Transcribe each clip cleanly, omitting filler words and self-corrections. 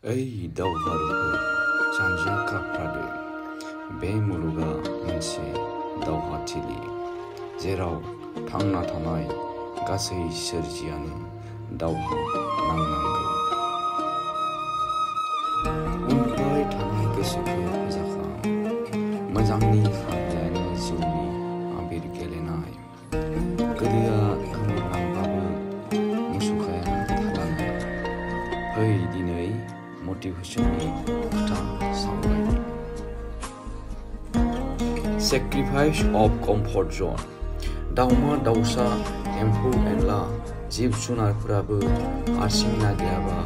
ओइ दावहारुफोर जानजिया खाफ्रादो बे मुलुगा मोनसे दावहाथिलि जेराव थांना थानाय गासै सोरजियानो दावहा नांनांगौ। उन्दुबाय थानाय गोसोखौ फोजाखां मोजांनि खारनायानो जिउनि आबिर गेलेनाय। गोदोआ गोमोरलांबाबो मुसुखाया थालाङो। फै दिनै मटिभेशननि खोथा सावरायनि। सेक्रिफाइस अफ कम्फर्ट जन। दाउमा दाउसा एम्फौ एनला जिब जुनारफोराबो हारसिं नागिराबा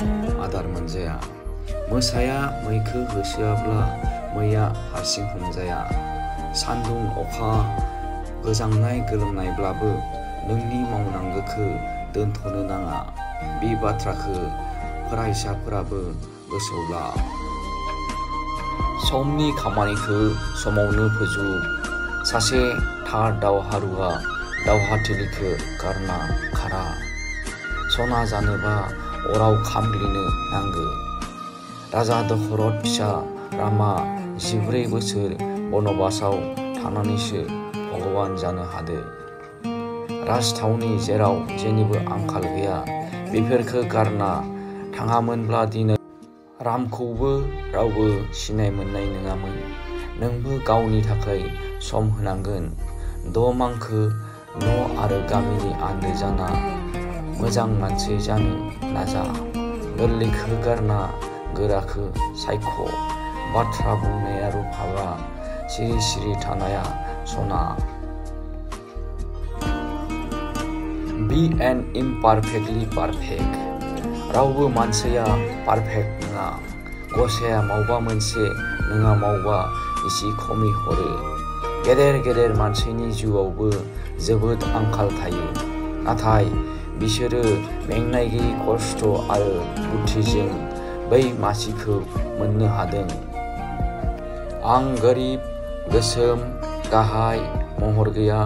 आदार मोनजाया। मोसाया मैखो होसोआब्ला मैया हारसिं हमजाया। सान्दुं अखा गोजांनाय गोलोमनायब्लाबो नोंनि मावनांगोखो दोनथ'नो नाङा। बे बाथ्राखो फरायसाफोराबो गोसोआव ला। समनि खामानिखौ समावनो फोजोब। सासे थार दावहारुआ दावहाथिलिखौ गारना खारा। सना जानोबा अराव खामग्लिनो नांगो। राजा दशरथ फिसा रामा 14 बोसोर बनबासाव थानानैसो भगबान जानो हादो। राजथावनि जेराव जेनिबो आंखाल गैया बेफोरखो गारना थाङामोनब्ला दिनै रामखौबो रावबो सिनाय मोननाय नङामोन। नोंबो गावनि थाखाय सम होनांगोन। द'मांखो न' आरो गामिनि आन्दो जाना मोजां मानसि जानो नाजा। गोरलैखो गारना गोराखो सायख'। बाथ्रा बुंनाया रुफाबा सिरि सिरि थानाया सना। बी एन इमपारफेक्टली पारफेक्ट। रावबो मानसिया पारफेक्ट नङा। गसाया मावबा मोनसे नोङा मावबा इसे खमै हरो। गेदेर गेदेर मानसिनि जिउआवबो जोबोद आंखाल थायो। नाथाय बिसोरो मेंनाय गैयै खस्थ' आरो बुद्धिजों बै मासिखौ मोननो हादों। आं गोरिब, गोसोम, गाहाय, महर गैया,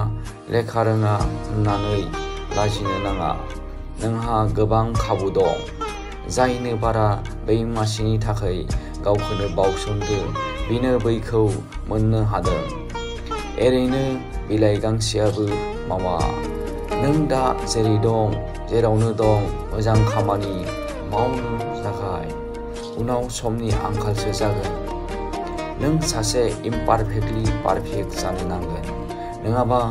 लेखा रोङा होननानै लाजिनो नाङा। नोंहा गोबां खाबु दं। जायनो बारा बै मासिनि थाखाय गावखौनो बावसोमदो बेनो बैखौ मोननो हादों। एरैनो बिलाइ गांसेयाबो मावा। नों दा जेरै दं जेरावनो दं मोजां खामानि मावनो जागाय। उनाव समनि आंखालसो जागोन। नों सासे इमपारफेक्टली पारफेक्ट जानो नांगोन। नङाबा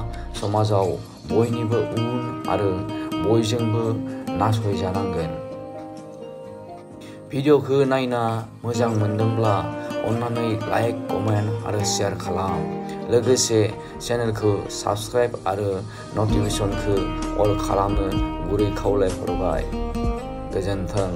समाजाव बयनिबो उन आरो बयजोंबो नासयजानांगोन। भिडिअखौ नायना मोजां मोनदोंब्ला अन्नानै लाइक, कमेन्ट आरो शेयार खालाम। लोगोसे चेनेलखौ साबस्क्राइब आरो नटिफिकेसनखौ अल खालामनो गुरै खावलायहरबाय। गोजोन्थों।